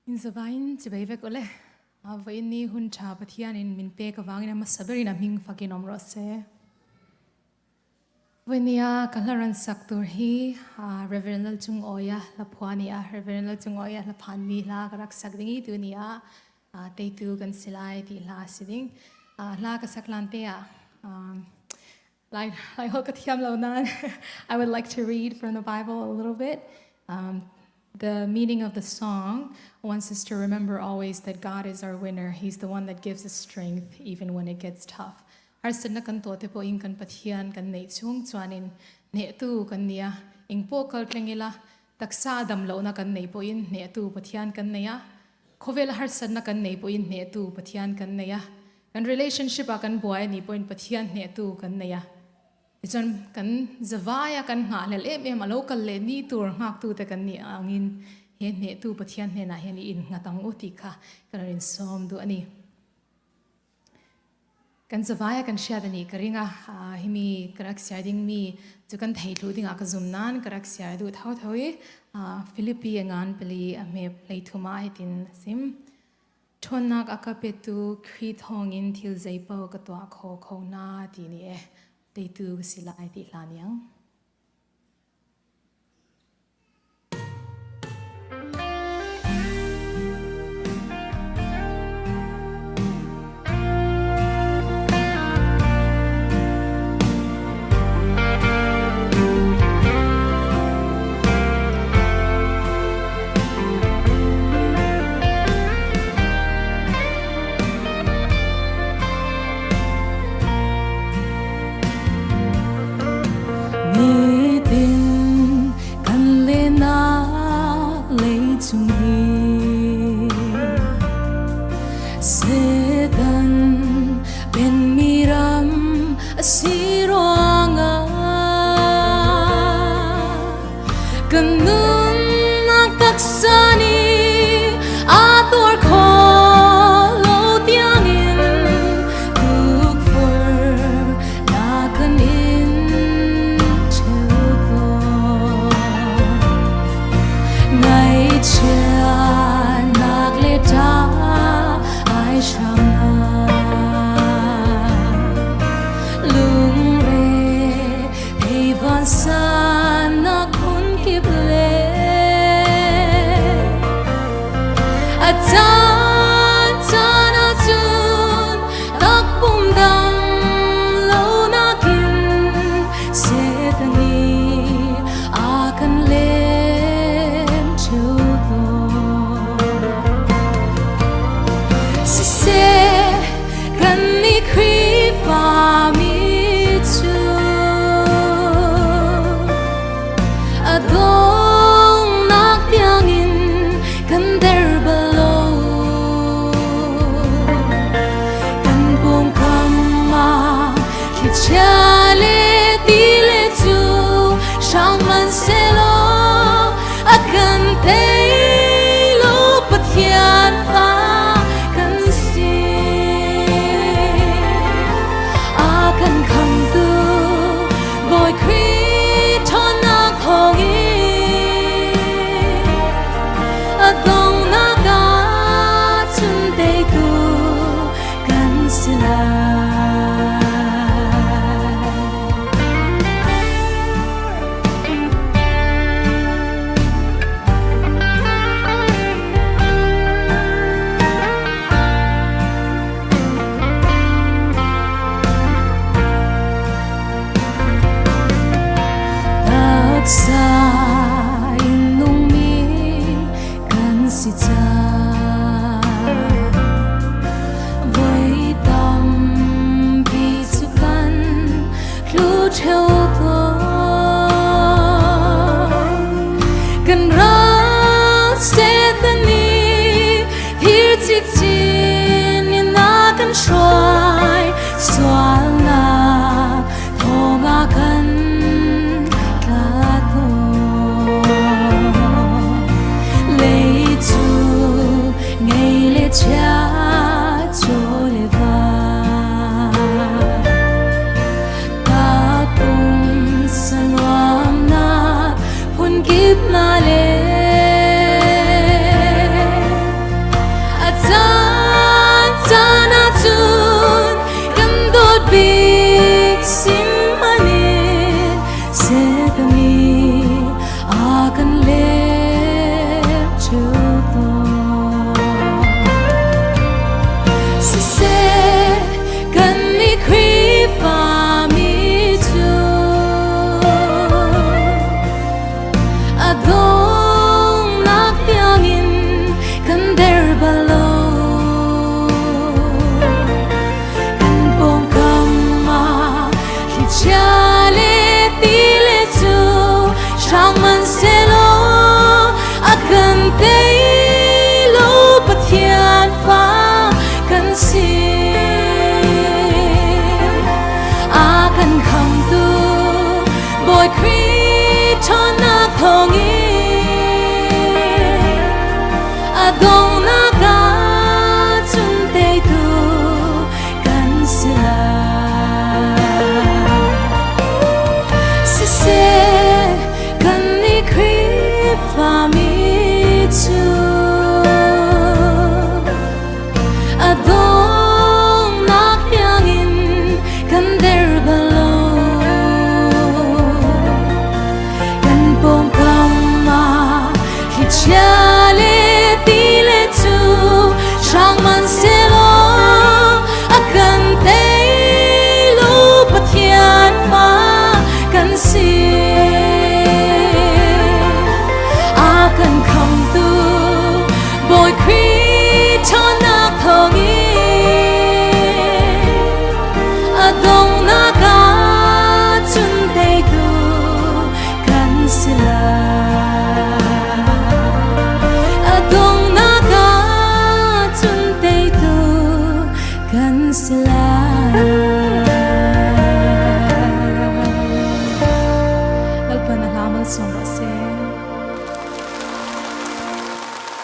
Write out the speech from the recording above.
In zavain chibai vek ule. Vawiin ni hun tha Pathian in min pek awangin a hmasa berin a hming fakin awm rawh se. Vawinia ka hla rawn sak tur hi Reverend Lalchung Awia hla phua ni a, Reverend Lalchung Awia hla phan mi hla ka rak sak ding i tu ni a teitu kan si lai ti hla a si ding. Hla ka sak hlan te ah Lai Lai holh ka thiam lo nain I would like to read from the Bible a little bit. The meaning of the song wants us to remember always that God is our winner. He's the one that gives us strength even when it gets tough. Harsatnak kan tuah te pawh in kan Pathian kan neih chung chuanin hnehtu kan nia ing pawh kal tleng ila taksa dam lohna kan nei pawhin hnehtu Pathian kan nei a khawvel harsatna kan nei pawhin hnehtu Pathian kan nei a kan relationship ah kan buai ani pawhin Pathian hnehtu kan nei a Tichuan kan zavaia kan nghahhlelh em em a lo kal leh ni tur nghaktute kan nih angin he hnehtu Pathian hnenah hian i innghat ang u tih kha ka rawn insawm duh a ni. Kan zavaia kan hriat a nih ka ring a, himi ka rak siar ding mi chu kan thei thlu dingah ka zum nan ka rak siar duh tho tho i Philippi a ngan pali a hmep hleithum ah hitin a sim. Ṭhawnnak a ka petu Khrih thawngin thil zeipaoh ka tuah kho kho hna ti nih e teitu ka si lai ti hlah niang. Nitin kan lenak leicung hi Satan penmi ram a si ruangah Kan nunnak taksa nih aa tuar kho lo tiangin tukforhnak kan in cheu tawn. Ngaihchiatnak le ṭah ai hramnak lungre thei vansannak hmun kip le. kan lem ṭheu tawn. Siseh, kannih Khrihfami cu a donghnak tiangin kan der bal lo. Kan pawngkam ah thlichia le ti le cu hrang hmanhsehlaw a kan tei lo Pathian fa kan si. A kan khamtu Bawi Khrih ṭhawnnak thawngin a donghnak ah cun teitu kan si lai. Siseh, kannih Khrihfami cu a donghnak tiangin kan der bal lo. Kan pawngkam ah thlichia le ti le cu hrang hmanhsehlaw a kan tei lo Pathian fa kan si. A kan khamtu Bawi Khrih ṭhawnnak thawngin a donghnak ah cun teitu kan si lai. A donghnak ah cun teitu kan si lai. Lalpa na hla malsawm rawh seh.